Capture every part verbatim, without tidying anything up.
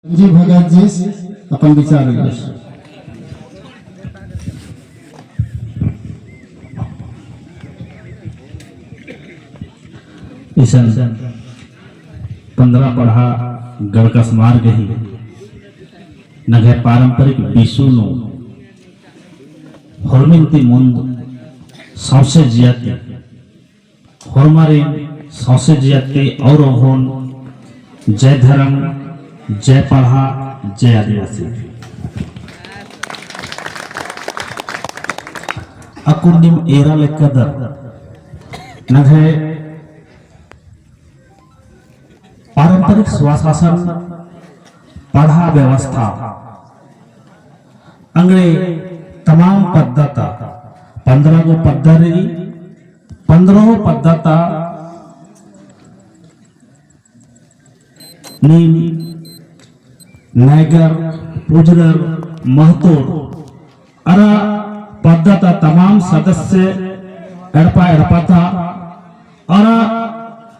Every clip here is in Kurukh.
संजीव भगत जीस अपन विचार उइयस। इसन पन्द्रह पड़हा गड़कसमार गही नंग्है पारंपरिक बिसु नू होरमिन ती मुन्द सौंसे जिया ती होरमारिन सौंसे जिया ती और ओहन जय धर्म, जय पड़हा, जय आदिवासी। अक्कुन नीम एरा लेक्कदर नंग्है पारंपरिक स्वशासन पड़हा व्यवस्था अंगड़े तमाम पद्दा ता पन्द्रह गो पद्दा रई, पन्द्रह पद्दा ता नीम नैगर, पुजरर, महतोर अरा पद्दा ता तमाम सदस्य एड़पा एड़पा ता अरा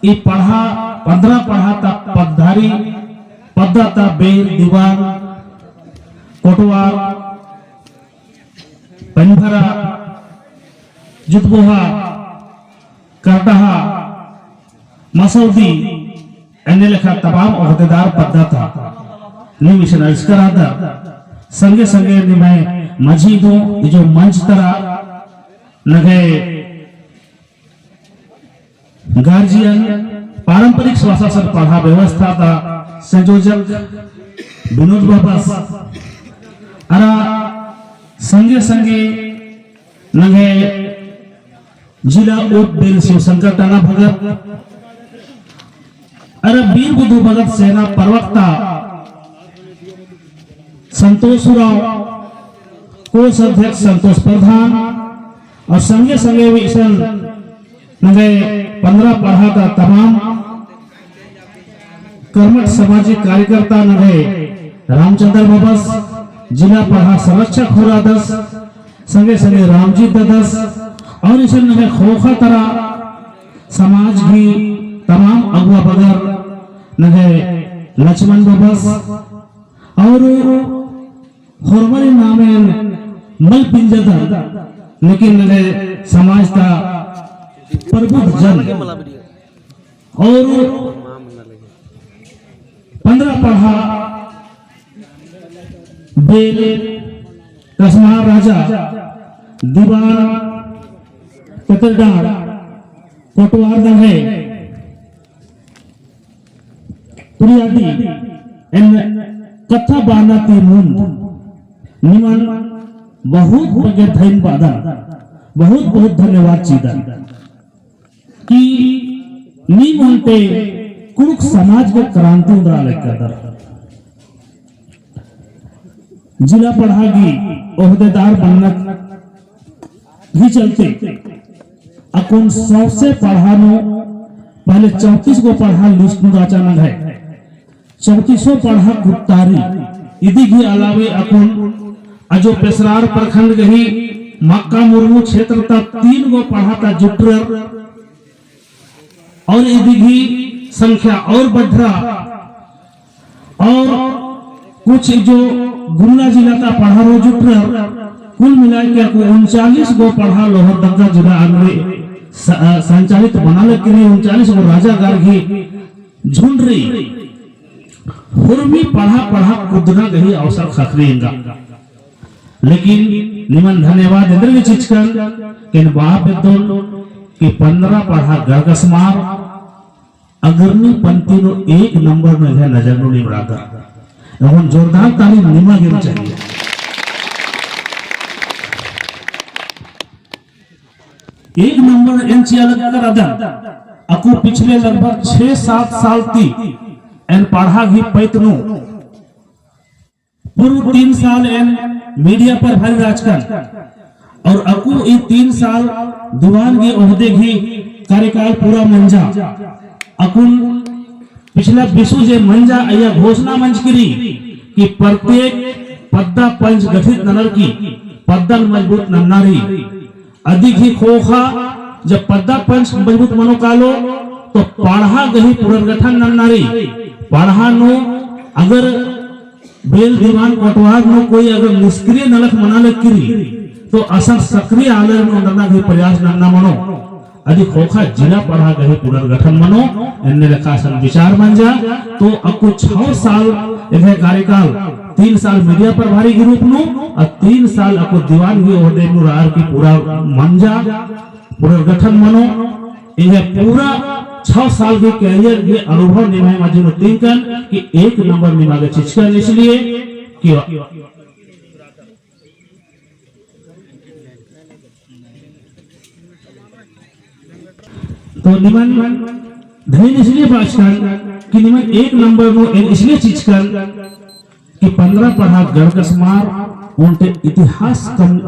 ई पड़हा पन्द्रह पड़हा ता पद्दारी पद्दा ता बेर दीवान कोटवार पनभरा, जुतबोहा, करडहा, मसौदी, एन्ने लेखा तमाम ओहदेदार पद्दा ता नीम इसन अंड़सकर रअदर। संगे संगे निम्है मझी नू इजो मंच तरा नंग्है गार्जियन, पारंपरिक स्वशासन पड़हा व्यवस्था ता संयोजक विनोद बबस अरा संगे संगे नंग्है जिला उप बेल शिवशंकर टाना भगत अरा वीर बुधु भगत सेना प्रवक्ता संतोष उराँव, कोष अध्यक्ष संतोष प्रधान और संगे संगे भी इसन नंग्है पन्द्रह पड़हा ता तमाम कर्मठ सामाजिक कार्यकर्ता नंग्है रामचंद्र बबस, जिला पड़हा संरक्षक होरदस, संगे संगे रामजी ददस और इसन नंग्है ख़ोख़ा तरा समाज गही तमाम अगुवा बगर नंग्है लक्ष्मण बबस और होरमारिन नामेन मल पिंजदन, लेकिन नंग्है समाज ता प्रबुद्ध जन और पन्द्रह पड़हा बेल कसमार राजा दीवान कतरडार कोटवार नंग्है प्रियादी एन कत्था बअना ती मुन्द निमन बहुत बग्गे धइन बअदन, बहुत बहुत धन्यवाद चिअदन कि नीम ओन्टे कुँड़ुख़ समाज गे क्रांति ओन्दरा लग्गदर। जिला पड़हा गही ओहदेदार बन्नत ही चलते अक्कुन सौंसे पड़हा नू पहले चौंतीस गो पड़हा list नू रहचा नंग्है। चौंतीसो पड़हा कुत्तारी। इदी गही अलावे अक्कुन अजो पेसरार प्रखंड गही मक्का मुर्मू क्षेत्र ता तीन गो पड़हा ता जुटरर और इदी गही संख्या और बढ़रर और कुछ जो गुमला जिला ता पड़हा रो जुटरर, कुल मिला के अक्कु उनचालीस गो पड़हा लोहरदगा जिला अंगरे स-, अ, संचालित बना लगी रई, उनचालीस गो राजागर गही झुंड रई। हुरमी पड़हा पड़हा कुद्दना गही अवसर ख़क्खरी एंगा। लेकिन निमन धन्यवाद एन्देरगे चिच्चकन, एन बआ बेद्दोन कि पन्द्रह पड़हा गड़कसमार अग्रणी पंक्ति नू एक नंबर नू एंग्है नजर नू नीम रअदर। एंगन जोरदार ताली निमा गे एम चाहिए। एक नंबर एन चिआ लग्गदन। अक्कु पिछले लगभग छह सात साल ती एन पड़हा गही पैत नू पूर्व तीन साल एन media पर भारी रहचकन और अक्कु ई तीन साल दीवान गही ओहदे गही कार्यकाल पूरा मंजा। अक्कुन पिछला बिसु जे मंजा अइय्या घोषणा मंजकी रई कि प्रत्येक पद्दा पंच गठित ननर की पद्दन मजबूत नन्ना रई। अदी गही ख़ोख़ा जब पद्दा पंच मजबूत मनो कालो तो पड़हा गही पुनर्गठन नन्ना रई। पड़हा नू अगर बेल दीवान कोटवार नू कोई अगर निष्क्रिय नलख मना लगी रई, तो असन सक्रिय आलर नू ओन्दरना गही प्रयास नन्ना मनो। अदी ख़ोख़ा जिला पड़हा गही पुनर्गठन मनो, एन्ने लेखा असन विचार मंजा। तो अक्कु छह साल एंग्है कार्यकाल, तीन साल media प्रभारी के रूप नू और तीन साल अक्कु दीवान गही ओहदे नू रअर की पूरा मंजा, पुनर्गठन मनो। एंग्है पूरा छह साल गही career गही अनुभव निम्है मझी नू तिंकन कि एक नंबर निमा गे चिचकन इसलिए कि तो निमन धैन इसलिए बाचकन कि निमन एक नंबर नू एन इसलिए चिचकन कि पन्द्रह पड़हा गढ़ कसमार ओन्टे इतिहास कम,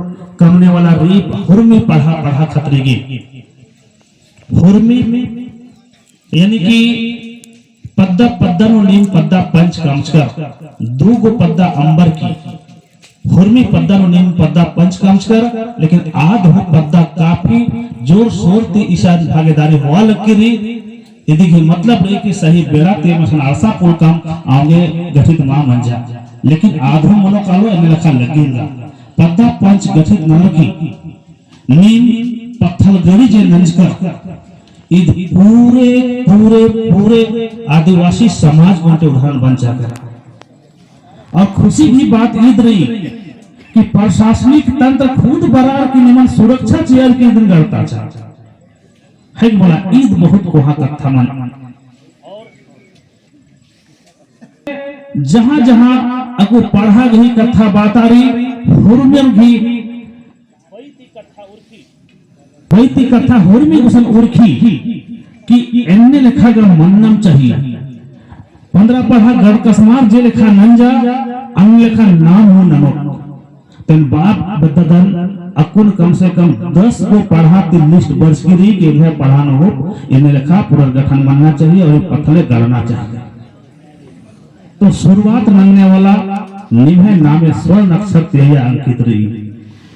कमने वाला रई। होरमी पड़हा, पड़हा खतरी गे होरमी, यानी कि पद्दा पद्दा नू नीम पद्दा पंच कमचकर, दू गो पद्दा अम्बर की, होरमी पद्दा नू नीम पद्दा पंच कमचकर, लेकिन आद हूँ पद्दा काफी जोर शोर ती इसन भागीदारी होआ लगी रई। इदी गही मतलब रई कि सही बेड़ा ती एम असन आलसा कुल काम औंगे गठित मा मंजा, लेकिन आद हूँ मनो कालो एन्ने लेखा लग्गी रई। पद्दा पंच गठित ननर की नीम पत्थलगड़ी जे नंजकर, ईद पूरे, पूरे, पूरे आदिवासी समाज ओन्टे उदाहरण बन चाकर। और खुशी गही बात ईद रई कि प्रशासनिक तंत्र खुद बरअर की निमन सुरक्षा चिअर की इदिन गड़ता चा। है कि बोला, ईद बहुत कोहा कत्था मन। जहाँ जहाँ अक्कु पड़हा गही कत्था बाता रई, होरमर गही पइती कत्था होरमी गुसन उरखी कि एन्ने लेखा गा मन्नम चाहिए। पन्द्रह पड़हा गढ़ कसमार जे लेखा नंजा, अन्ने लेखा नाम हूँ ननोत। तन बाप बद्ददन अक्कुन कम से कम दस गो पड़हा ती list बरचकी रई कि एंग्है पड़हा नू हूँ एन्ने लेखा पुनर्गठन मन्ना चाहिए और पत्थले गड़ना चाहिए। तो शुरुआत नन्ने वाला निम्है नामे स्वर्ण अक्षर ती अइय्या अंकित रई।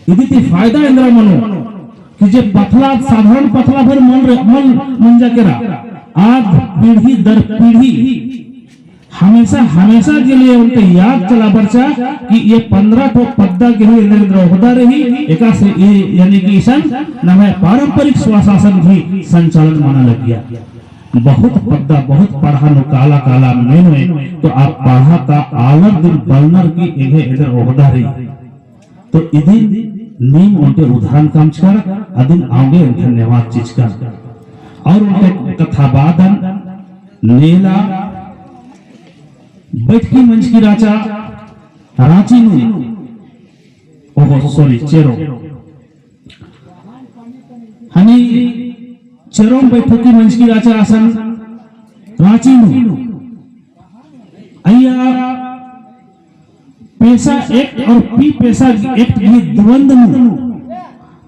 इदी ती फायदा एन्दरा मनो कि जे पथला, साधारण पथला भर मल रे-, मल मंजा केरा, आद पीढ़ी दर पीढ़ी हमेशा, हमेशा के लिए ओन्टे याद चला बरचा कि ये पन्द्रह ठो पद्दा गही एन्देर एन्देर ओहदा रई, एकासे ये, यानी कि इसन नम्है पारंपरिक स्वशासन भी संचालन मना लगिया। बहुत पद्दा, बहुत पड़हा नू काला काला मेनोय, तो आ पड़हा ता आलर दिम बलनर की एंग्है एन्देर ओहदा रई। तो इदिन नीम ओन्टे उदाहरण कमचकर, अदिन औंगे धन्यवाद चिचकर। और ओन्टे कत्था बादन नेला बैठकी मंजकी राचा राँची नू, ओहो, sorry, चेरो। हनी चेरोम बैठकी मंजकी राचा असन राँची नू। अइय्या पेसा act और पी पेसा act गही द्वंद नू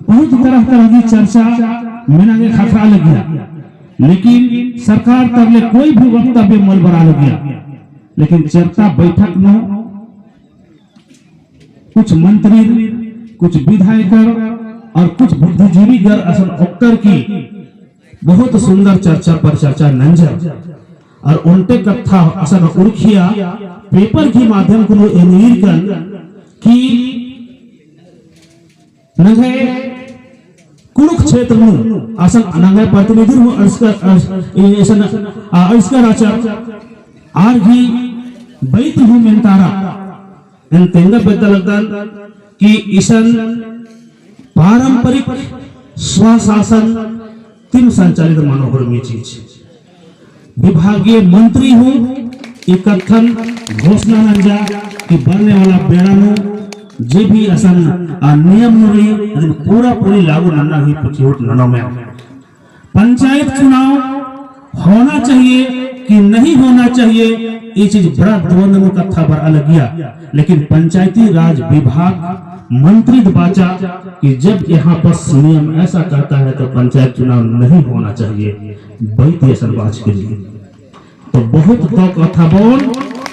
बहुत तरह तरह की चर्चा मेना गे खखरा लगिया, लेकिन सरकार तरले कोई भी वक्तव्य मल बरआ लगिया। लेकिन चर्चा बैठक नू कुछ मंत्री, कुछ विधायकर और कुछ बुद्धिजीवीगर असन ओक्कर की बहुत सुंदर चर्चा पर चर्चा नंजर। और ओन्टे कत्था असन उरखिया paper की माध्यम कुनु एन ईरकन कि नंग्है कुँड़ुख़ क्षेत्र नू असन नंग्है प्रतिनिधि हूँ अंड़सकर, अंड़स-, ए-, असन, आ, अंड़सकर आचर आर गही बैत हूँ मेन्तारा। एन तेंगा बेद्दा लगदन कि इसन पारंपरिक स्वशासन तिम संचालित मनो होरमी चीज। विभागीय मंत्री हूँ ई कत्थन घोषणा नंजा कि बरने वाला बेड़ा नू जे भी असन, आ, नियम नू रई, अदिन पूरा पूरी लागू नन्ना ही पुचिहुट ननोम। पंचायत चुनाव होना चाहिए कि नहीं होना चाहिए, ई चीज बड़ा द्वंद नू कत्था बरआ लगिया। लेकिन पंचायती राज विभाग मंत्री द बाचा कि जब यहाँ पर नियम ऐसा कहता है तो पंचायत चुनाव नहीं होना चाहिए, बैत असन बाचकी रई। तो बहुत दौ कत्था बओन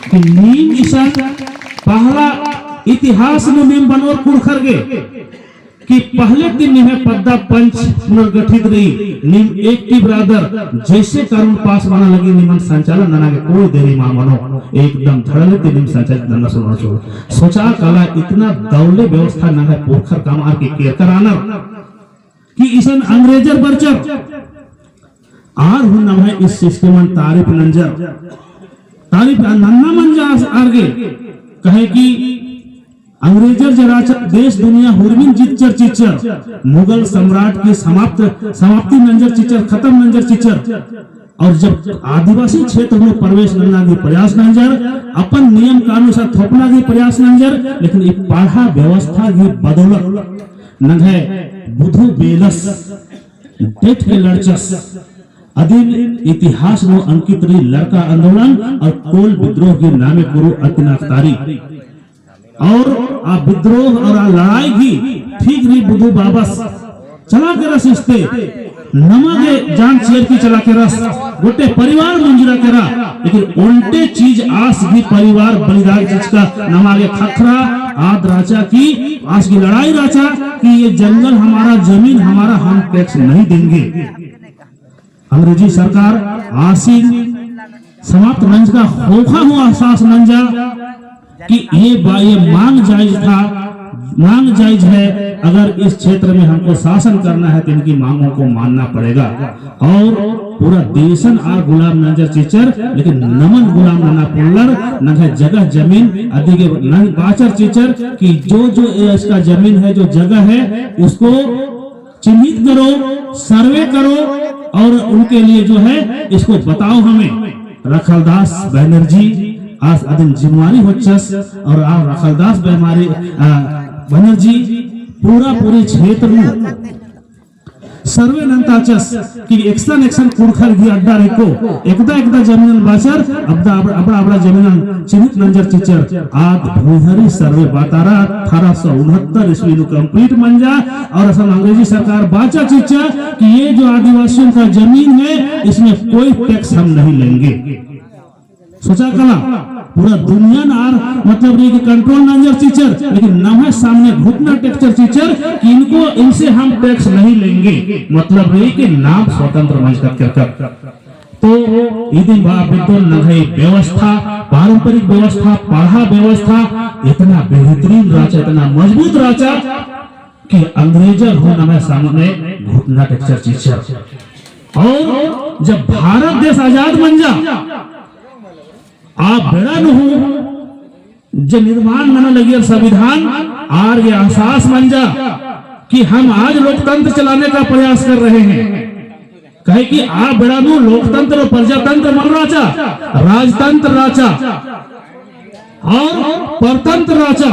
कि नीम इसन पहला इतिहास नू नीम बनोर कुँड़ुख़र गे। कि पहले ती निम्है पद्दा पंच पुनर्गठित रई, नीम active रअदर, जैसे कानून पास मना लगी निमन संचालन नना गे कोई देरी मा मनो, एकदम धड़ल्ले ती नीम संचालित नना सुरु। सोचा कला इतना दौले व्यवस्था नम्है पुरखर कमअर की केरकर आनर, कि इसन अंग्रेजर बरचर, आर हूँ नम्है इस system अन तारीफ नंजर, तारीफ नन्ना मंजा आस आर गे, कहे कि अंग्रेजर जे रहचर देश दुनिया हुरमिन जीतचर चिच्चर, मुगल सम्राट की समाप्त, समाप्ति नंजर चिच्चर, खत्म नंजर चिच्चर। और जब आदिवासी क्षेत्र में प्रवेश नन्ना की प्रयास नंजर, अपन नियम कानून सा थोपना की प्रयास नंजर, लेकिन ई पड़हा व्यवस्था की बदौलत नम्है बुधु बेलस, डेट के लड़चस, अदिन इतिहास नू अंकित रई लरका आंदोलन और कोल विद्रोह के नामे कुरु अतिना अख़तारी। और आ विद्रोह और आ लड़ाई भी ठीक रई बुधु बाबस चला केरस इस्ते, नमा गे जान चिअर की चला केरस, गोटे परिवार मुंजुरा केरा, लेकिन ओन्टे चीज आस गही परिवार बलिदान चिच्चका नमा गे ख़क्खरा आद रहचा कि आस गही लड़ाई रहचा कि ये जंगल हमारा, जमीन हमारा, हम tax नहीं देंगे। अंग्रेजी सरकार आसिन समाप्त नंजका ख़ोख़ा हूँ एहसास नंजा कि ये बा-, ये मांग जायज था, मांग जायज है। अगर इस क्षेत्र में हमको शासन करना है तो इनकी मांगों को मानना पड़ेगा। और पूरा देशन आर गुलाम नंजर चिच्चर, लेकिन नमन गुलाम नना पोल्लर, नम्है जगह जमीन अदिगे नंग बाचर चिच्चर कि जो जो ये इसका जमीन है, जो जगह है, उसको चिन्हित करो, survey करो और उनके लिए जो है इसको बताओ हमें। रखलदास बनर्जी आस अदिन जिम्मेवारी होचस और आ रखलदास बनर्जी, आ, बनर्जी पूरा पूरी क्षेत्र में survey नन्ताचस कि एकसन एकसन कुँड़ुख़र गही अड्डा रई को एकदा एकदा जमीनन बाचर, अबड़ा अबड़ा, अबड़ा अबड़ा जमीनन चिन्हित नंजर चिच्चर। आद भुइँहरी survey बातारा अठारह सौ उनहत्तर ईस्वी नू complete मंजा और असन अंग्रेजी सरकार बाचा चिच्चा कि ये जो आदिवासियों का जमीन है, इसमें कोई tax हम नहीं लेंगे। सोचा कला, पूरा दुनिया ना आर मतलब रई कि control नंजर चिच्चर, लेकिन नम्है सामने घुटना टेकचर चिच्चर कि इनको, इनसे हम tax नहीं लेंगे। मतलब रई कि नाम स्वतंत्र मंजकत केरकत। तो इदिन बा बिद्दोन नम्है व्यवस्था, पारंपरिक व्यवस्था, पड़हा व्यवस्था इतना बेहतरीन रहचा, इतना मजबूत रहचा कि अंग्रेजर हूँ नम्है सामने घुटना टेकचर चिच्चर। और जब भारत देश आजाद मंजा, आ बेड़ा नू हूँ जे निर्माण नना लगियर संविधान, आर गे एहसास मंजा कि हम आज लोकतंत्र चलाने का प्रयास कर रहे हैं। कहे कि आ बेड़ा नू लोकतंत्र और प्रजातंत्र मल रहचा, राजतंत्र रहचा। और परतंत्र रहचा,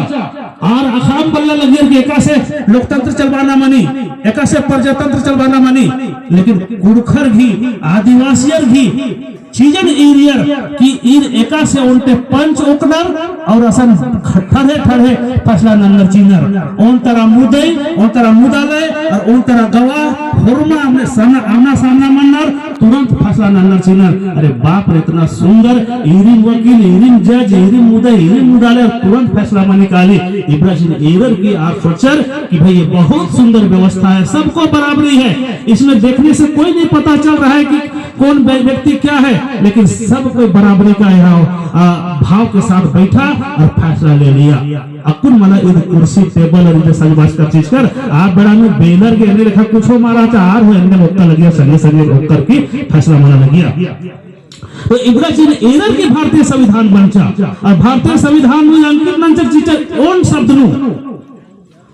आर अख़आ बल्ला लगियर कि एकासे लोकतंत्र चलबाना मनी, एकासे प्रजातंत्र चलबाना मनी, लेकिन कुँड़ुख़र गही, आदिवासियर गही चीजन ईरियर कि ईर एकासे ओन्टे पंच ओकनर और असन ठरहे ठरहे फैसला नन्नर चिअनर। ओन तरा मुदई, ओन तरा मुदालय और ओन तरा गवाह होरमा आमने सामना, आमना सामना मन्नर, तुरंत फैसला नन्नर चिअनर। अरे बाप रे, इतना सुंदर, ईरिम वकील, ईरिम जज, ईरिम मुदई, ईरिम मुदालय, तुरंत फैसला मनी काली। इबड़ा चिन एरर की आर सोचर कि भाई ये बहुत सुंदर व्यवस्था है, सबको बराबरी है, इसमें देखने से कोई नहीं पता चल रहा है कि कौन व्य-, व्यक्ति क्या है, लेकिन सब कोई बराबरी का यहाँ, आ, भाव के साथ बैठा और फैसला ले लिया। अक्कुन मला ईद कुर्सी, टेबल और इधर सजबाजकर चिच्चर, आ बेड़ा नू बेलर गे एन्ने लेखा कुछो मल रहचा, आर हूँ एन्ने ओक्का लगिया, संगे संगे ओक्कर की फैसला मना लगिया। तो इबड़ा चिन एरर की भारतीय संविधान बनचा, और भारतीय संविधान नू अंकित नंजर चिच्चर ओन शब्द नू,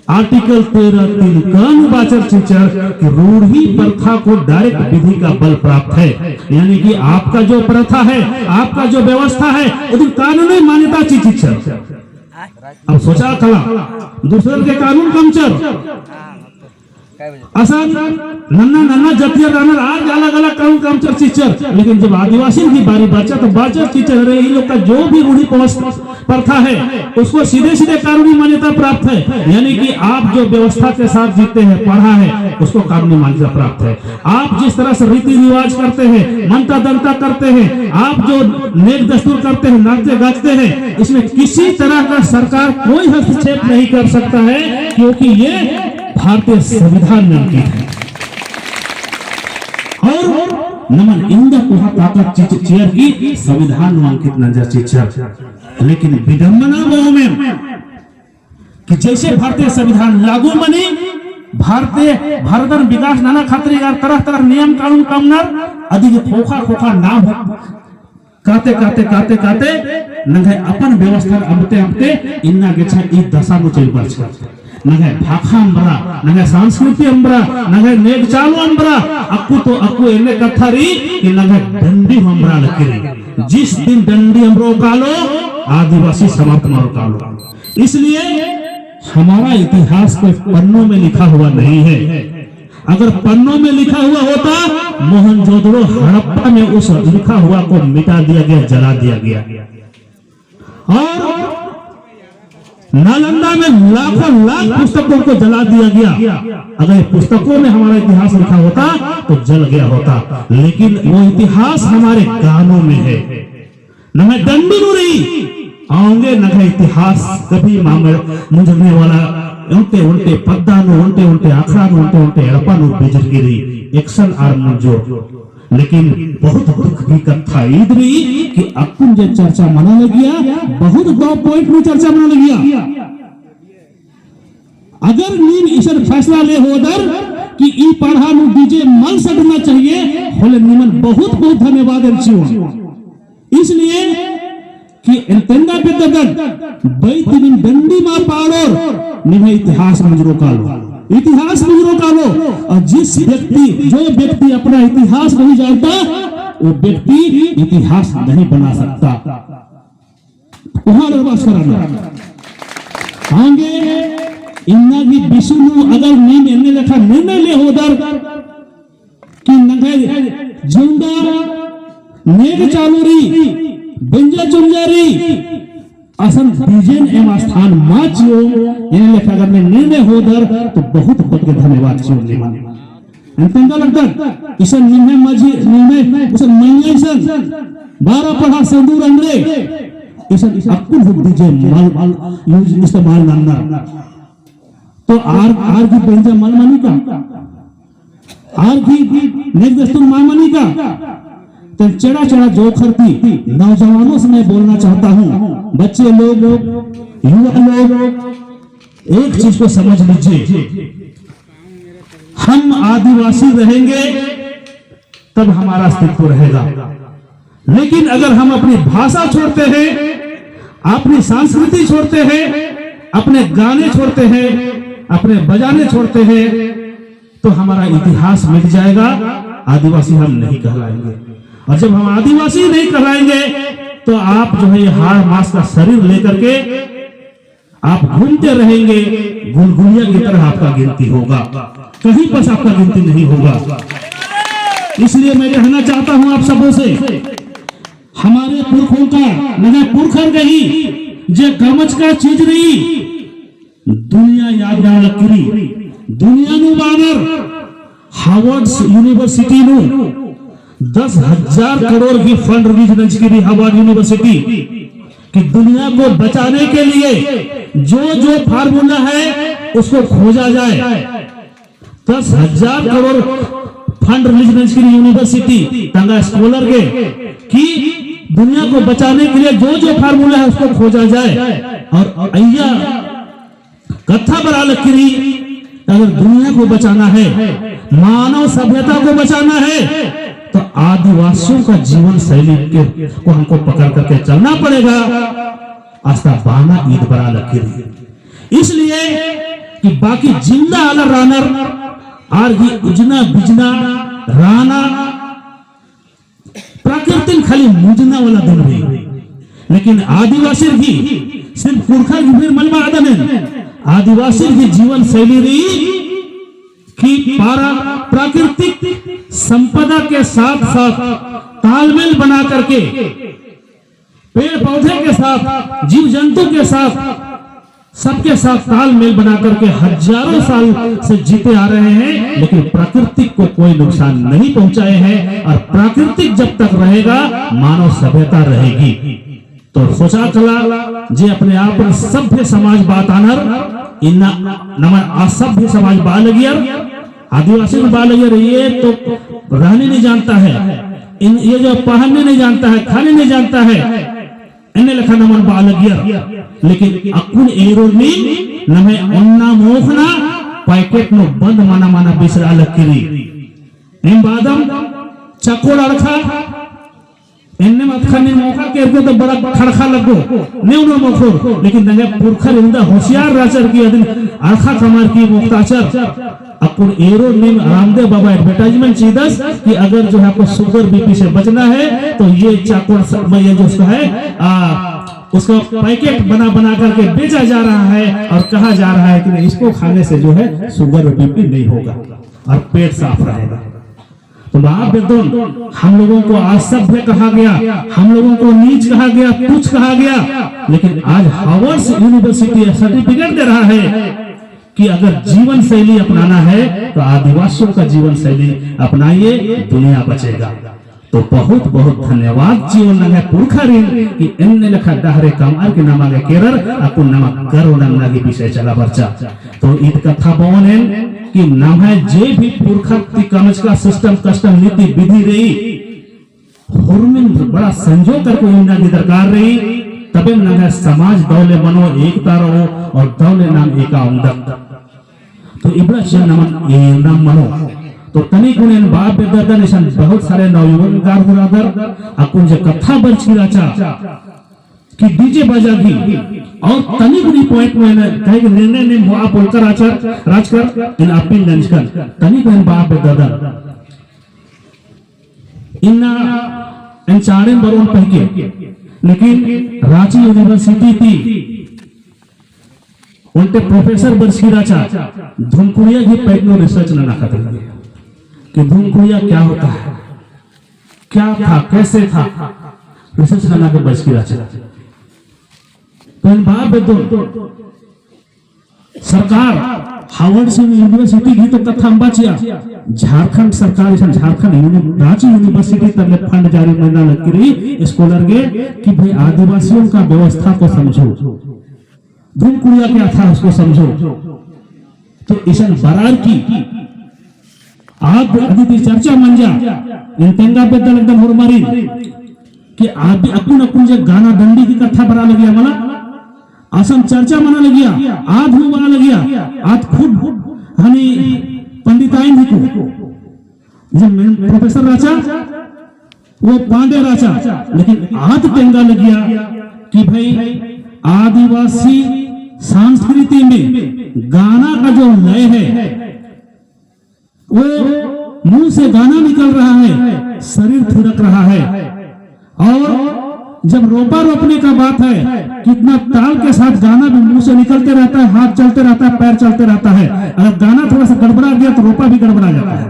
Article तेरह तीन क नू बाचर चिच्चर कि रूढ़ि प्रथा को direct विधि का बल प्राप्त है, यानी कि आपका जो प्रथा है, आपका जो व्यवस्था है, उदिन कानूनी मान्यता चिच्चर। अब सोचा कला, दूसर के कानून कमचर, असन नन्ना नन्ना जतियर रअनर, आर अलग अलग कानून कमचर चिच्चर, लेकिन जब आदिवासिन की बारी बरचा तो बाचर चिच्चर, अरे ई लोग का जो भी रूढ़ि प्रथा है उसको सीधे सीधे कानूनी मान्यता प्राप्त है, यानी कि आप जो व्यवस्था के साथ जीते हैं, पड़हा है, उसको कानूनी मान्यता प्राप्त है। आप जिस तरह से रीति रिवाज करते हैं, मनता दंता करते हैं, आप जो नेग दस्तूर करते हैं, नाचते गाजते हैं, इसमें किसी तरह का सरकार कोई हस्तक्षेप नहीं कर सकता है, क्योंकि ये भारतीय संविधान नू अंकित है। और नमन इन्दा कोहा ताकत चिच्चर कि संविधान नू अंकित नंजर चिच्चर। लेकिन विडम्बना बओमेम कि जैसे भारतीय संविधान लागू मनी, भारतीय, भारतन विकास नना खातिर अगर तरह तरह नियम कानून कमनर, अदिगे खोखा खोखा नाम हो, काते, काते, काते, काते, नंग्है अपन व्यवस्था अम्बते, अम्बते, इन्ना गेच्छा ई दशा नू चइल बरचा। नंग्है भाखा अम्बरा, नंग्है संस्कृति अम्बरा, नंग्है नेग चालो अम्बरा, अक्कु तो अक्कु एन्ने कत्था रई कि नंग्है डंडी अम्बरा लगी रई। जिस दिन डंडी अम्बरो कालो, आदिवासी समाप्त मरो कालो। इसलिए हमारा इतिहास कोई पन्नों में लिखा हुआ नहीं है। अगर पन्नों में लिखा हुआ होता, मोहनजोदड़ो हड़प्पा में उस लिखा हुआ को मिटा दिया गया, जला दिया गया। और नालंदा में लाखों लाख पुस्तकों को जला दिया गया। अगर पुस्तकों में हमारा इतिहास लिखा होता, तो जल गया होता, लेकिन वो इतिहास हमारे कानों में है। नम्है डंडी नू रई, औंगे नम्है इतिहास कभी मामर मुंजरने वाला, ओन्टे ओन्टे पद्दा नू, ओन्टे ओन्टे अखड़ा नू, ओन्टे ओन्टे एड़पा नू बिजरकी रई, एकसन आर मुंजोर। लेकिन बहुत दुख की कत्था ईद रई कि अक्कुन जे चर्चा मना लगिया, बहुत दौ point नू चर्चा मना लगिया। अगर नीम इसन फैसला ले होदर कि ई पड़हा नू DJ मल सटना चाहिए, होले निमन बहुत बहुत धन्यवाद एन चिओन। इसलिए कि एन तेंगा बेद्ददन, बई ती नीम डंडी मा पाड़ोर, निम्है इतिहास मुंजरो कालो, इतिहास मुंजरो कालो। और जिस व्यक्ति, जो व्यक्ति अपना इतिहास नहीं जानता, वो व्यक्ति इतिहास नहीं बना सकता। कोहा रअदर बाचका रअनर। औंगे इन्ना गही बिसु नू अगर नीम एन्ने लेखा निर्णय ले होदर कि नंग्है जिउंदा नेग चालो रई, बेंजा चुंजा रई, असन DJ न एम स्थान मा चिओ, एन्ने लेखा अगर निर्णय होदर तो बहुत बहुत के धन्यवाद चिओ निमन। एन तेंगा लगदन, इसन निम्है मझी, निम्है, इसन मइय्याँ इसन, बारह पड़हा सेंदूर अंडरे, इसन अक्कुन हूँ DJ मल, मल use इस्तेमाल नन्नर। तो आर, आर गही बेंजा मल मनी का? आर गही नेग दस्तूर मल मनी का? तो चेड़ा चेड़ा जोंख़र ती नौजवानों से मैं बोलना चाहता हूँ, बच्चे लोग, युवा लोग, एक चीज को समझ लीजिए, हम आदिवासी रहेंगे तब हमारा अस्तित्व रहेगा, लेकिन अगर हम अपनी भाषा छोड़ते हैं, अपनी संस्कृति छोड़ते हैं, अपने गाने छोड़ते हैं, अपने बजाने छोड़ते हैं, तो हमारा इतिहास मिट जाएगा, आदिवासी हम नहीं कहलाएंगे। और जब हम आदिवासी नहीं कहलाएंगे, तो आप जो है ये हाड़ मांस का शरीर लेकर के आप घूमते रहेंगे, गुलगुलिया की तरह आपका गिनती होगा, कहीं बस आपका गिनती नहीं होगा। इसलिए मैं कहना चाहता हूं आप सबों से, हमारे पुरखों का, नंग्है पुरखर गही जे गमच का चीज रई, दुनिया याद नना लगी रई, दुनिया नू बानर हार्वर्ड यूनिवर्सिटी नू दस हजार करोड़ की fund release नंजकी रई हार्वर्ड यूनिवर्सिटी कि दुनिया को बचाने के लिए जो जो formula है उसको खोजा जाए। दस हजार करोड़ fund release नंजकी रई यूनिवर्सिटी तंगआ scholar के कि दुनिया को बचाने के लिए जो जो formula है उसको खोजा जाए। और अइय्या कत्था बरआ लगी रई, अगर दुनिया को बचाना है, मानव सभ्यता को बचाना है, तो आदिवासियों का जीवन शैली के, को हमको पकड़ करके चलना पड़ेगा। अस्ता बाना ईद बरआ लगी रई। इसलिए कि बाकी जिंदा आलर रअनर, आर गही उज्जना बिज्जना रअना, प्रकृतिन खाली मुंजना वाला दिन रई, लेकिन आदिवासिर गही सिर्फ कुँड़ुख़र गही फेर मल बअदन, आदिवासिर गही जीवन शैली रई कि पारा प्राकृतिक संपदा के साथ साथ तालमेल बना करके, पेड़ पौधे के साथ, जीव जंतु के साथ, सबके साथ तालमेल बना करके हजारों साल से जीते आ रहे हैं, लेकिन प्राकृतिक को कोई नुकसान नहीं पहुंचाए हैं और प्राकृतिक जब तक रहेगा, मानव सभ्यता रहेगी। तो सोचा कला जे अपने आप सभ्य समाज बअतानर, इन्ना नमन असभ्य समाज बआ लगियर, आदिवासी बआ लगियर, ये तो रहने नहीं जानता है, इन, ये जो पहनने नहीं जानता है, खाने नहीं जानता है, एन्ने लेखा नमन बआ लगियर। लेकिन अक्कुन एरोर नीम नम्है ओन्ना मोख़ना पैकेट नू बंद मना मना बिसरा लगी रई। एम बअदम चकोड़ अड़खा, एन्ने मत खन्नी मोख़ा केरको तो बड़ा खड़खा लग्गो, ने उन्ना मोख़ोर, लेकिन नंगे पुरखर इन्दा होशियार रहचर की अदिन अड़खा कमअर की मोख़ताचर। अक्कुन एरोर नीम रामदेव बाबा advertisement चिदस कि अगर जो है आपको sugar B P से बचना है तो ये चाकोर स-, ये जो उसका है, आ, उसका पैकेट बना बना करके बेचा जा रहा है और कहा जा रहा है कि नहीं, इसको खाने से जो है sugar B P नहीं होगा और पेट साफ रहेगा। तो बाप बेद्दन, हम लोगों को असभ्य कहा गया, हम लोगों को नीच कहा गया, तुच्छ कहा गया, लेकिन आज हावर्ड्स यूनिवर्सिटी यह सर्टिफिकेट दे रहा है कि अगर जीवन शैली अपनाना है तो आदिवासियों का जीवन शैली अपनाइए, दुनिया बचेगा। तो बहुत बहुत धन्यवाद चिओन नम्है पुरखारिन कि एन्ने लेखा डहरे कमअर की नमा गे केरर, अक्कुन नमा गर्व नन्ना गे विषय चला बरचा। तो ईद कत्था बओन एन कि नम्है जे भी पुरखर ती कमचका system custom नीति विधि रई, होरमिन बड़ा संजो करके इन्ना गे दरकार रई, तबे नम्है समाज दव ले मनो एकता रओ और दव ले नाम एका ओंगदत। तो इबड़ा चिआ नमन एरना मनो। तो तनिकुन एन बाप बेद्दन इसन बहुत सारे नवयुवक कार हो रहा दर, अक्कुन जे कत्था बरचकी रहचा, कि DJ बाजा भी, और तनिकुन ई point में न, काहे कि निर्णय ने मुआ बोलकर आचर, राजकर, एन अपिन नंजकन, तनिकुन बाप बेद्दन। इन्ना एन चाड़ेन बरओन पहके, लेकिन रांची यूनिवर्सिटी ती ओन्टे प्रोफेसर बरचकी रहचा, धुमकुड़िया गही पैक नू research नना खतरी कि धुमकुड़िया क्या होता है, क्या था, कैसे था, research नना गे बरचकी रहचा। तो एन बाप बेद्दन सरकार हार्वर्ड यूनिवर्सिटी गही तो कत्था अम्बा चिआ, झारखंड सरकार इसन झारखंड यूनि-, रांची यूनिवर्सिटी तरले fund जारी मना लगी रई scholar गे कि भाई आदिवासियों का व्यवस्था को समझो। धुमकुड़िया क्या था, उसको समझो। तो इसन बरअर की आद अदी ती चर्चा मंजा, एन तेंगा बेद्दन एकदम होरमारिन, कि आद अक्कुन अक्कुन जे गाना डंडी की कत्था बरआ लगिया मला, असन चर्चा मना लगिया, आद हूँ बरआ लगिया, आद खुद हनी पंडिताइन हिको। जे मेन प्रोफेसर रहचा, वो पांडे रहचा, लेकिन आद तेंगा लगिया कि भाई आदिवासी संस्कृति में गाना का जो लय है, वो मुंह से गाना निकल रहा है, शरीर थिरक रहा है। और जब रोपा रोपने का बात है, कितना ताल के साथ गाना भी मुंह से निकलते रहता है, हाथ चलते रहता है, पैर चलते रहता है। अगर गाना थोड़ा सा गड़बड़ा गया तो रोपा भी गड़बड़ा जाता है।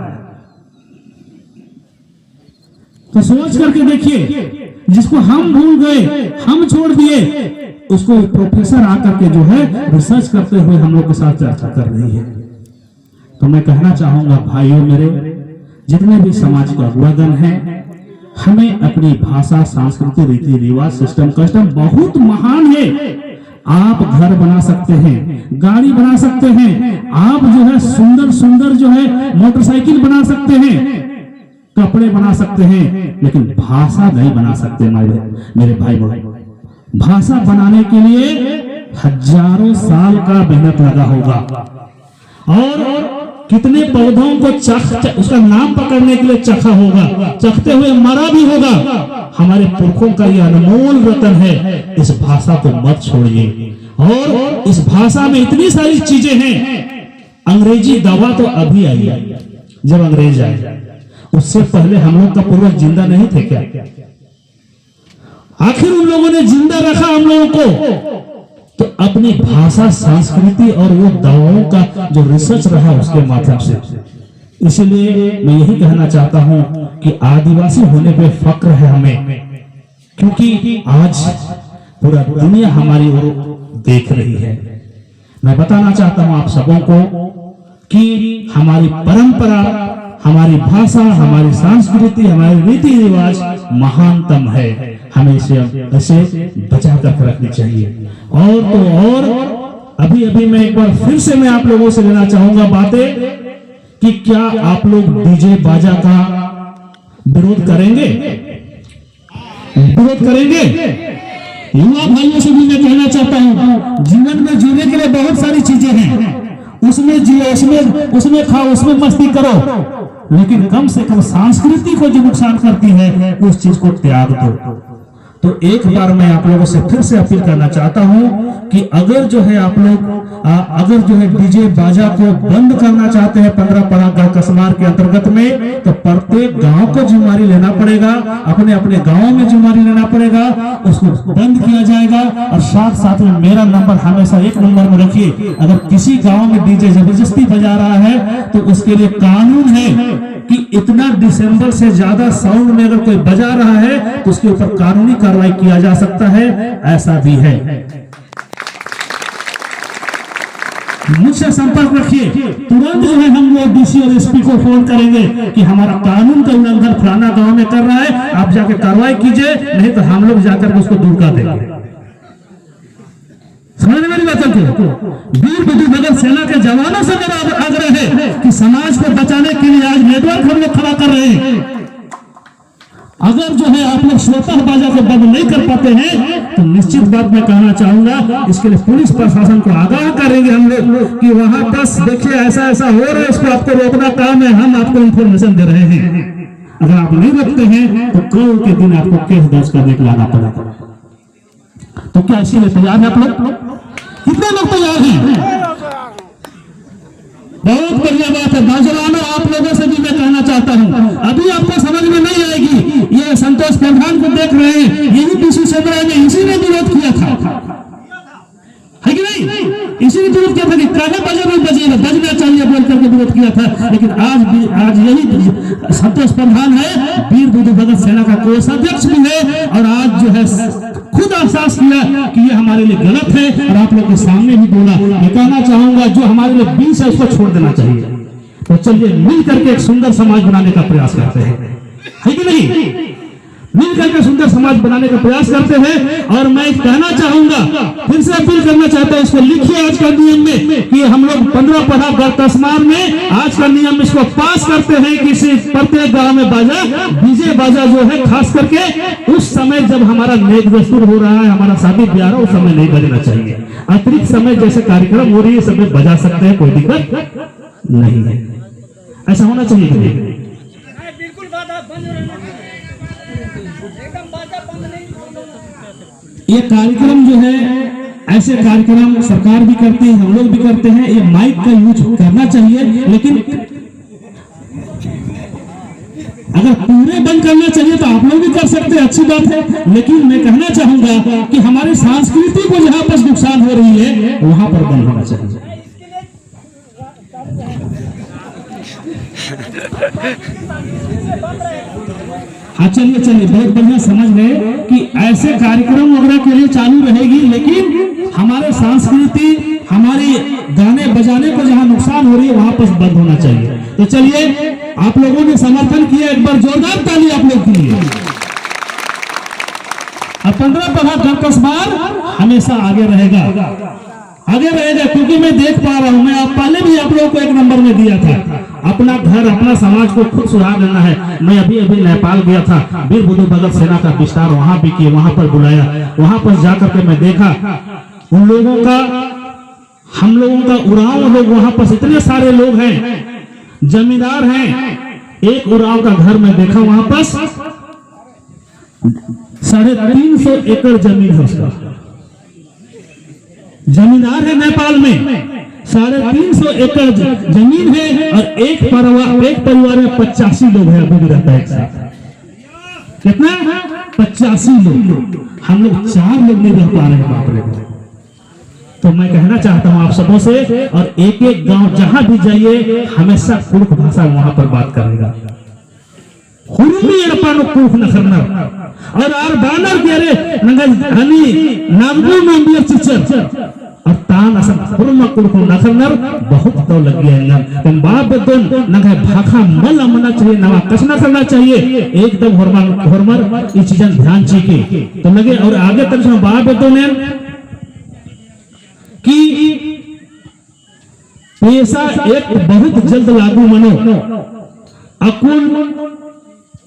तो सोच करके देखिए, जिसको हम भूल गए, हम छोड़ दिए, उसको प्रोफेसर आकर के जो है research करते हुए हम लोग के साथ चर्चा कर रही है। तो मैं कहना चाहूंगा भाइयों मेरे, जितने भी समाज के अगुवागण हैं, हमें अपनी भाषा, संस्कृति, रीति रिवाज, system custom बहुत महान है। आप घर बना सकते हैं, गाड़ी बना सकते हैं, आप जो है सुंदर सुंदर जो है मोटरसाइकिल बना सकते हैं, कपड़े बना सकते हैं, लेकिन भाषा नहीं बना सकते। मेरे, मेरे भाई बहन, भाषा बनाने के लिए हजारों साल का मेहनत लगा होगा। और कितने पौधों को चख, च-, उसका नाम पकड़ने के लिए चखा होगा, चखते हुए मरा भी होगा। हमारे पुरखों का ये अनमोल रतन है, इस भाषा को मत छोड़िए। और इस भाषा में इतनी सारी चीजें हैं, अंग्रेजी दवा तो अभी आई है, जब अंग्रेज आए, उससे पहले हम लोग का पूर्वज जिंदा नहीं थे क्या? आखिर उन लोगों ने जिंदा रखा हम लोगों को, तो अपनी भाषा, संस्कृति और वो दवाओं का जो research रहा उसके माध्यम से। इसीलिए मैं यही कहना चाहता हूं कि आदिवासी होने पे फक्र है हमें, क्योंकि आज पूरा दुनिया हमारी ओर देख रही है। मैं बताना चाहता हूं आप सबों को कि हमारी परंपरा, हमारी भाषा, हमारी संस्कृति, हमारे रीति रिवाज महानतम है। हमें इसे ऐसे बचा कर रखनी चाहिए। और तो और, अभी अभी मैं एक बार फिर से मैं आप लोगों से लेना चाहूंगा बातें कि क्या आप लोग डीजे बाजा का विरोध करेंगे? विरोध करेंगे? युवा भाइयों से भी मैं कहना चाहता हूँ, जीवन में जीने के लिए बहुत सारी चीजें हैं, उसमें जियो, उसमें, उसमें खाओ, उसमें मस्ती करो, लेकिन कम से कम संस्कृति को जो नुकसान करती है, उस चीज को त्याग दो। तो एक बार मैं आप लोगों से फिर से अपील करना चाहता हूँ कि अगर जो है आप लोग, आ, अगर जो है डीजे बाजा को बंद करना चाहते हैं पंद्रह पड़हा गढ़ कसमार के अंतर्गत में, तो प्रत्येक गांव को जिम्मेवारी लेना पड़ेगा, अपने अपने गांव में जिम्मेवारी लेना पड़ेगा, उसको बंद किया जाएगा। और साथ साथ में मेरा नंबर हमेशा एक नंबर में रखिए। अगर किसी गांव में डीजे जबरदस्ती बजा रहा है तो उसके लिए कानून है कि इतना decibel से ज्यादा sound में अगर कोई बजा रहा है तो उसके ऊपर कानूनी कार्रवाई किया जा सकता है, ऐसा भी है। मुझसे संपर्क रखिए, तुरंत जो है हम लोग डीसी और एसपी को फोन करेंगे कि हमारा कानून का उल्लंघन फलाना गांव में कर रहा है, आप जाके कार्रवाई कीजिए, नहीं तो हम लोग जाकर के उसको दूर कर देंगे। समझ में मेरी बातों को? वीर बुधु भगत सेना के जवानों से मेरा आग्रह है कि समाज को बचाने के लिए आज network हम लोग खड़ा कर रहे हैं। अगर जो है आप लोग स्वतः बाजा को बंद नहीं कर पाते हैं तो निश्चित बात मैं कहना चाहूंगा, इसके लिए पुलिस प्रशासन को आगाह करेंगे हम लोग कि वहां पर देखिए ऐसा ऐसा हो रहा है, इसको आपको रोकना काम है, हम आपको information दे रहे हैं। अगर आप नहीं रोकते हैं तो कल के दिन आपको केस दर्ज करने के लिए आना पड़ेगा। तो क्या इसके लिए तैयार हैं आप लोग? कितने लोग तैयार हैं? बहुत बढ़िया बात है। नौजवानों, आप लोगों से भी मैं कहना चाहता हूँ, अभी आपको समझ में नहीं आएगी। ये संतोष प्रधान को देख रहे हैं, यही बीसी सेमरा में इसी ने विरोध किया था, है कि नहीं? इसी ने विरोध किया था कि काहे बजे नहीं बजेगा, बजना चाहिए बोल करके विरोध किया था। लेकिन आज भी, आज यही संतोष प्रधान है, वीर बुधु भगत सेना का कोषाध्यक्ष भी है, और आज जो है खुद एहसास किया कि ये हमारे लिए गलत है और आप लोग के सामने भी बोला। मैं कहना चाहूंगा, जो हमारे लिए विष है, उसको छोड़ देना चाहिए। तो चलिए, मिल करके एक सुंदर समाज बनाने का प्रयास करते हैं, है कि नहीं? मिल करके सुंदर समाज बनाने का प्रयास करते हैं। और मैं कहना चाहूंगा, फिर से अपील करना चाहता हूं, इसको लिखिए आज का नियम में कि हम लोग पंद्रह पड़हा गढ़ कसमार में आज का नियम इसको पास करते हैं कि सिर्फ प्रत्येक गांव में बाजा, डीजे बाजा जो है, खास करके उस समय जब हमारा नेग दस्तूर हो रहा है, हमारा शादी ब्याह रहा, उस समय नहीं बजना चाहिए। अतिरिक्त समय जैसे कार्यक्रम हो रही है, सब में बजा सकते हैं, कोई दिक्कत नहीं है। ऐसा होना चाहिए कि नहीं? नहीं, बिल्कुल बाजा बंद रहना चाहिए। एकदम बाजा बंद नहीं होना चाहिए। ये कार्यक्रम जो है, ऐसे कार्यक्रम सरकार भी करती है, हम लोग भी करते हैं, ये माइक का यूज करना चाहिए, लेकिन अगर पूरे बंद करना चाहिए तो आप लोग भी कर सकते हैं, अच्छी बात है, लेकिन मैं कहना चाहूंगा कि हमारे संस्कृति को जहां पर नुकसान हो रही है, वहां पर बंद होना चाहिए। हाँ, चलिए, चलिए, बहुत बढ़िया समझ गए कि ऐसे कार्यक्रम वगैरह के लिए चालू रहेगी, लेकिन हमारे संस्कृति, हमारे गाने बजाने को जहाँ नुकसान हो रही है, वहाँ पर बंद होना चाहिए। तो चलिए, आप लोगों ने समर्थन किया, एक बार जोरदार ताली आप लोग के लिए। और पंद्रह पड़हा गढ़ कसमार हमेशा आगे रहेगा। आगे रहेगा, क्योंकि मैं देख पा रहा हूँ, मैं आप, पहले भी आप लोगों को एक नंबर में दिया था, अपना घर, अपना समाज को खुद सुधार लेना है। मैं अभी, अभी नेपाल गया था, वीर बुधु भगत सेना का विस्तार वहाँ भी किए, वहाँ पर बुलाया, वहाँ पर जा करके मैं देखा उन लोगों का, हम लोगों का उरांव लोग, वहाँ पर इतने सारे लोग हैं, जमींदार हैं, एक उरांव का घर मैं देखा, वहाँ पर साढ़े तीन सौ एकड़ जमीन है उसका। जमींदार है नेपाल में, साढ़े तीन सौ एकड़ ज-, जमीन है और एक परिवार, एक परिवार में पचासी लोग हैं, अभी भी रहता है एक साथ। कितना? पचासी लोग। हम लोग चार लोग नहीं रह पा रहे हैं, बाप रे बाप। तो मैं कहना चाहता हूँ आप सबों से, और एक एक गांव जहां भी जाइए, हमेशा कुड़ुख भाषा वहां पर बात करेगा। हुरुमी एड़पा नू कुड़ुख नखरनर। और आर बअनर कि अरे नंगा हनी नागबू नू अम्बियर चिच्चर। और तान असन होरमा कुँड़ुख़ नू नखरनर बहुत दव लग्गिया एंगन। तन बआ बेद्दोन नंग्है भाखा मल अम्बना चाहिए, नवा कछनखरना चाहिए। एकदम होरमर, होरमर ई चीजन ध्यान चिके। तो लगे और आगे तन से बआ बेद्दोन एन कि पेसा एक्ट बहुत जल्द लागू मनो। अक्कुन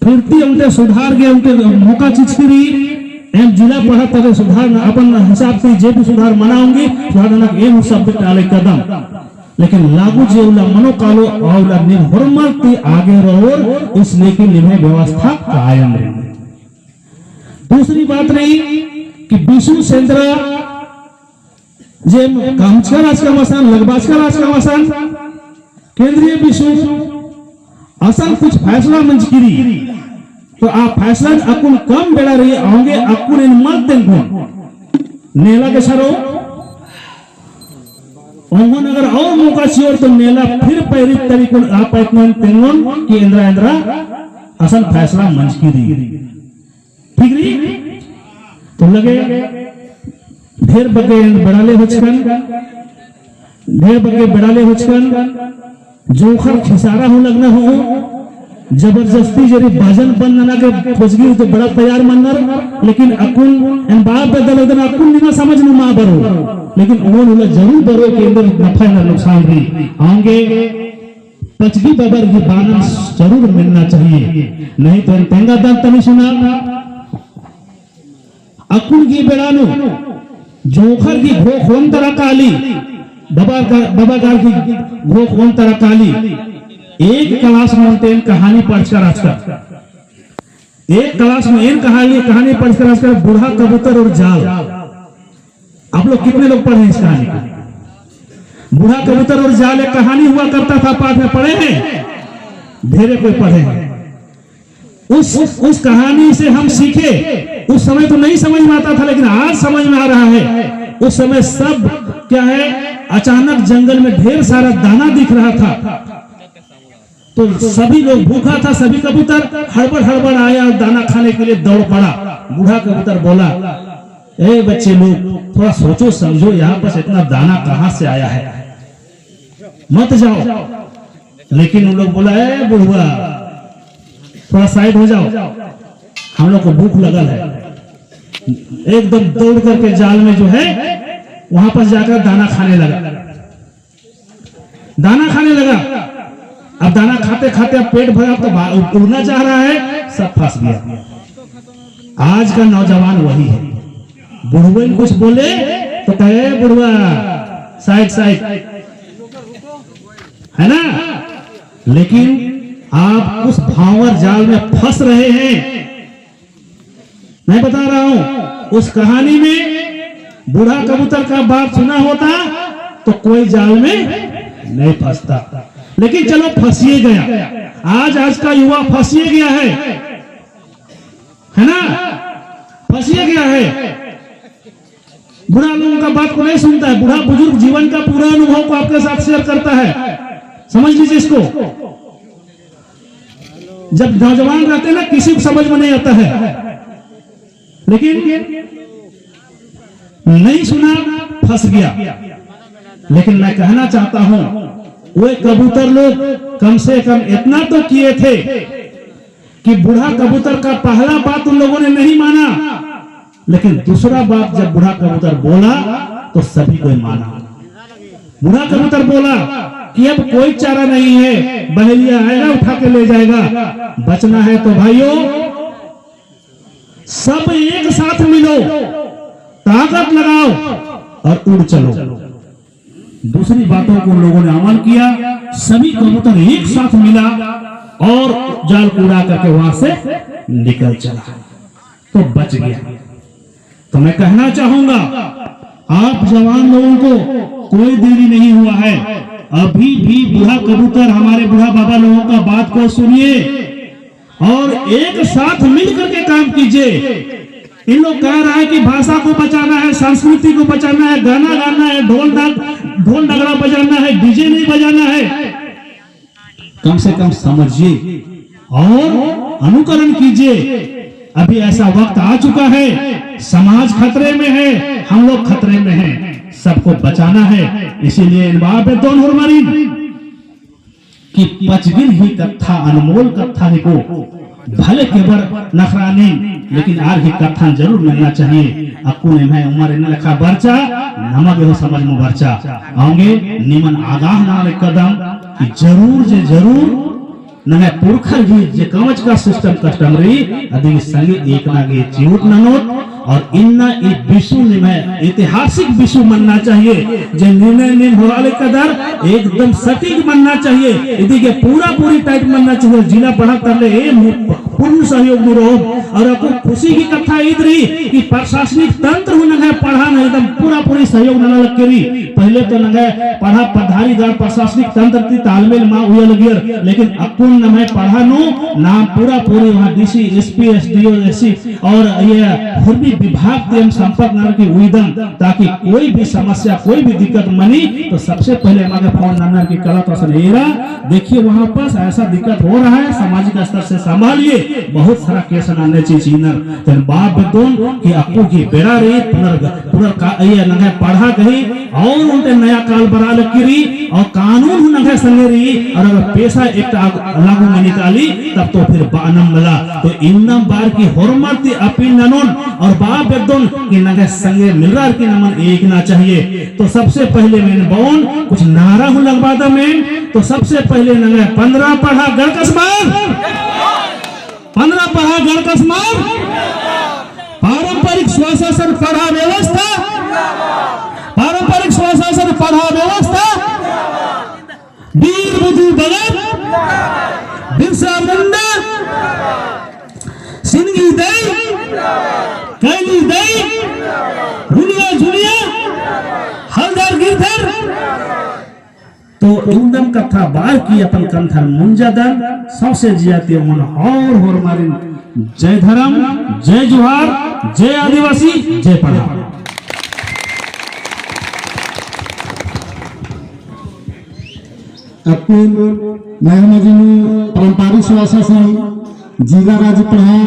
फिरती ओन्टे सुधार गे ओन्टे मौका चिच्चकी रई, एम जिला पड़हा तले सुधार न-, अपन हिसाब से जे भी सुधार मना ओंगी, सुधार नना गे एम सब टाले कदम। लेकिन लागू जे उल्ला मनो कालो, आ उल्ला नीन होरमर ती आगे रओर, इसलिए कि निम्है व्यवस्था कायम रई। दूसरी बात रई कि बिसु सेंदरा जे कमचका रहचकम असन, लगबाचका रहचकम असन, केंद्रीय बिसु असन कुछ फैसला मंजकी रई, तो आ फैसला अक्कुन कम बेड़ा रई, औंगे अक्कुन एन मल तेंगोन। नेला गे सरो, ओंगोन अगर और मौका चिओर तो नेला फिर पैरी तरीकोन आ पैतनोन तेंगोन कि एन्दरा एन्दरा असन फैसला मंजकी रई। ठीक रई? तो लगे ढेर बग्गे बेड़ाले होचकन, ढेर बग्गे बेड़ाले होचकन, जोंख़र खिसारा हूँ लगना हूँ, जबरदस्ती जरी भजन बंद नना गे खोजगी तो बड़ा तैयार मन्नर, लेकिन अक्कुन एन बआ बेद्दा लगदन अक्कुन निमा समझ नू मा बरो, लेकिन ओन उल्ला जरूर बरो कि एन्दर नफा एन्दर नुकसान रई। औंगे पचगी बबर ही बानन जरूर मिलना चाहिए, नहीं तो एन तेंगादन तनी सुना। अक्कुन गही बेड़ा नू जोंख़र गही घोख ओन तरा काली, बबा गा-, बबा गार गही घोख ओन तरा काली। एक class में ओन्टे एन कहानी पढ़चका रहचका। एक class में एन कहानी, कहानी पढ़चका रहचका, बूढ़ा कबूतर और जाल। आप लोग कितने लोग पढ़े हैं इस कहानी को? बूढ़ा कबूतर और जाल एक कहानी हुआ करता था, पाठ में पढ़े हैं, ढेरे कोई पढ़े हैं। उस, उस कहानी से हम सीखे, उस समय तो नहीं समझ में आता था, लेकिन आज समझ में आ रहा है। उस समय सब क्या है, अचानक जंगल में ढेर सारा दाना दिख रहा था, तो सभी लोग भूखा था, सभी कबूतर हड़बड़ हड़बड़ आया और दाना खाने के लिए दौड़ पड़ा। बूढ़ा कबूतर बोला, "ए बच्चे लोग, थोड़ा सोचो समझो, यहाँ पास इतना दाना कहाँ से आया है, मत जाओ।" लेकिन उन लोग बोला, "ए बुढ़वा, थोड़ा side हो जाओ, हम लोग को भूख लगल है।" एकदम दौड़ करके जाल में जो है, वहां पर जाकर दाना खाने लगा। दाना खाने लगा। अब दाना खाते खाते अब पेट भरा, अब तो बा-, उड़ना चाह रहा है, सब फंस गया। आज का नौजवान वही है। बुढ़वन कुछ बोले तो कहे, "बुढ़वा, side, side।" है ना? लेकिन आप उस भांवर जाल में फंस रहे हैं। मैं बता रहा हूं, उस कहानी में बूढ़ा कबूतर का बात सुना होता तो कोई जाल में नहीं फंसता। लेकिन चलो, फंसिए गया। आज, आज का युवा फंसिए गया है, है ना? फंसिए गया है। बूढ़ा लोगों का बात को नहीं सुनता है। बूढ़ा बुजुर्ग जीवन का पूरा अनुभव को आपके साथ share करता है। समझ लीजिए इसको। जब नौजवान रहते हैं ना, किसी को समझ में नहीं आता है, लेकिन नहीं सुना, फंस गया। लेकिन मैं कहना चाहता हूं, वे कबूतर लोग कम से कम इतना तो किए थे कि बूढ़ा कबूतर का पहला बात उन लोगों ने नहीं माना, लेकिन दूसरा बात जब बूढ़ा कबूतर बोला तो सभी कोई माना। बूढ़ा कबूतर बोला कि अब कोई चारा नहीं है, बहेलिया आएगा, उठा के ले जाएगा। बचना है तो भाइयों, सब एक साथ मिलो, ताकत लगाओ और उड़ चलो। दूसरी बातों को उन लोगों ने अमल किया, सभी कबूतर एक साथ मिला और जाल को उड़ा करके वहां से निकल चला, तो बच गया। तो मैं कहना चाहूंगा, आप जवान लोगों को कोई देरी नहीं हुआ है, अभी भी बूढ़ा कबूतर, हमारे बूढ़ा बाबा लोगों का बात को सुनिए और एक साथ मिल करके काम कीजिए। इन लोग कह रहा है कि भाषा को बचाना है, संस्कृति को बचाना है, गाना गाना है, ढोल नाग-, ढोल नगड़ा बजाना है, DJ नहीं बजाना है। कम से कम समझिए और अनुकरण कीजिए। अभी ऐसा वक्त आ चुका है, समाज खतरे में है, हम लोग खतरे में हैं, सब को बचाना है। इसीलिए एन बआ बेद्दोन होरमारिन कि पचगिन ही कत्था, अनमोल कत्था ही को भले केबड़ नखरानिन, लेकिन आर ही कत्थन जरूर मिलना चाहिए। अक्कुन एम्है उमर एन्ने लेखा बरचा, नमा गे हो समझ में बरचा। औंगे निमन आगाह नना लगदम कि जरूर जे जरूर नम्है पुरखर गही जे कमचका system custom रई, अदिगे संगे एकना गे चिहुट ननोत, और इन्ना ई बिसु निम्है ऐतिहासिक बिसु मन्ना चाहिए, जे निर्णय नीम होआ लगदर एकदम सटीक मन्ना चाहिए, इदिगे पूरा पूरी tight मन्ना चाहिए। जिला पड़हा तरले एम हूँ पूर्ण सहयोग नू रओम, और अक्कु खुशी की कत्था ईद रई कि प्रशासनिक तंत्र हूँ नंग्है पड़हा नू एकदम पूरा पूरी सहयोग नना लग्गी रई। पहले तो नंग्है पड़हा पद्दारीगढ़ प्रशासनिक तंत्र ती तालमेल मा उइया लगियर, लेकिन अक्कुन नम्है पड़हा नू नाम पूरा पूरी वहाँ DC, SP, SDO, SC और ये हर भी विभाग ती एम संपर्क ननर की उइदम, ताकि कोई भी समस्या, कोई भी दिक्कत मनी तो सबसे पहले एमा गे phone ननर की कला तो असन एरा, देखिए वहाँ पर ऐसा दिक्कत हो रहा है, सामाजिक स्तर से संभालिए। बहुत सारा case नन्ने चिचिनर, तेन बआ बेद्दोन कि अक्कु गही बेड़ा रई, पुनर पुनर का, ये नंग्है पड़हा गही और ओन्टे नया काल बरआ लग्गी रई और कानून हूँ नंग्है संगे रई और अगर पेसा एकटा लागू मनी काली तब तो फिर बअनम मला। तो इन्नम बअर की होरमर ती अपील ननोन और बआ बेद्दोन कि नंग्है संगे मिलरअर की नमन एकना चाहिए। तो सबसे पहले एन बओन कुछ नारा हूँ लगबादम एन। तो सबसे पहले नंग्है पन्द्रह पड़हा गढ़कसमर, पन्द्रह पड़हा गढ़कसमर, पारंपरिक स्वशासन पड़हा व्यवस्था, पारंपरिक स्वशासन पड़हा व्यवस्था, वीर बुधु भगत, बिरसा मुंडा, सिंगी दई, कैली दई, रुनिया जुनिया, हलधर गिरधर, तो इवंदम कत्था बअर की अपन कत्थन मुंजादन, सौंसे जिया ती ओन और होरमारिन जय धरम, जय जोहार, जय आदिवासी, जय पड़हा। अक्कुन नम्है मझी नू पारंपरिक स्वशासन, जिला राज पड़हा,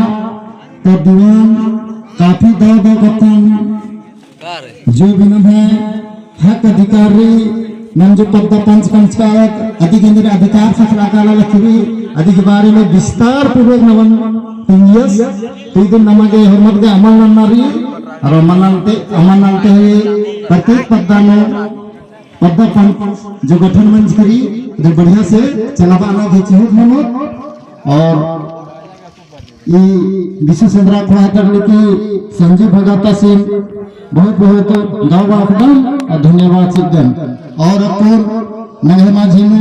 तो दीवान काफी दव दव कत्थन जो भी नम्है हक अधिकार रई, नम जो पद्दा पंच पंच का एक अधिक इंद्र अधिकार सखरा काला लक्ष्मी, अधिक बारे में विस्तार पूर्वक नमन पिंगियस, तो इदन नमा गे होरमत गे अमल नन्ना रई, और अमल नन्ते, अमल नन्ते हुए प्रत्येक पद्दा में, पद्दा पंच जो गठन मंजकी रई, इदन बढ़िया से चलाबअना गे चिहुट मनोत, और ई बिसु सेंदरा खोंड़हा तरती संजू भगत आसिन बहुत बहुत दव बअदन और धन्यवाद चिअदन। और अक्कुन नम्है मझी नू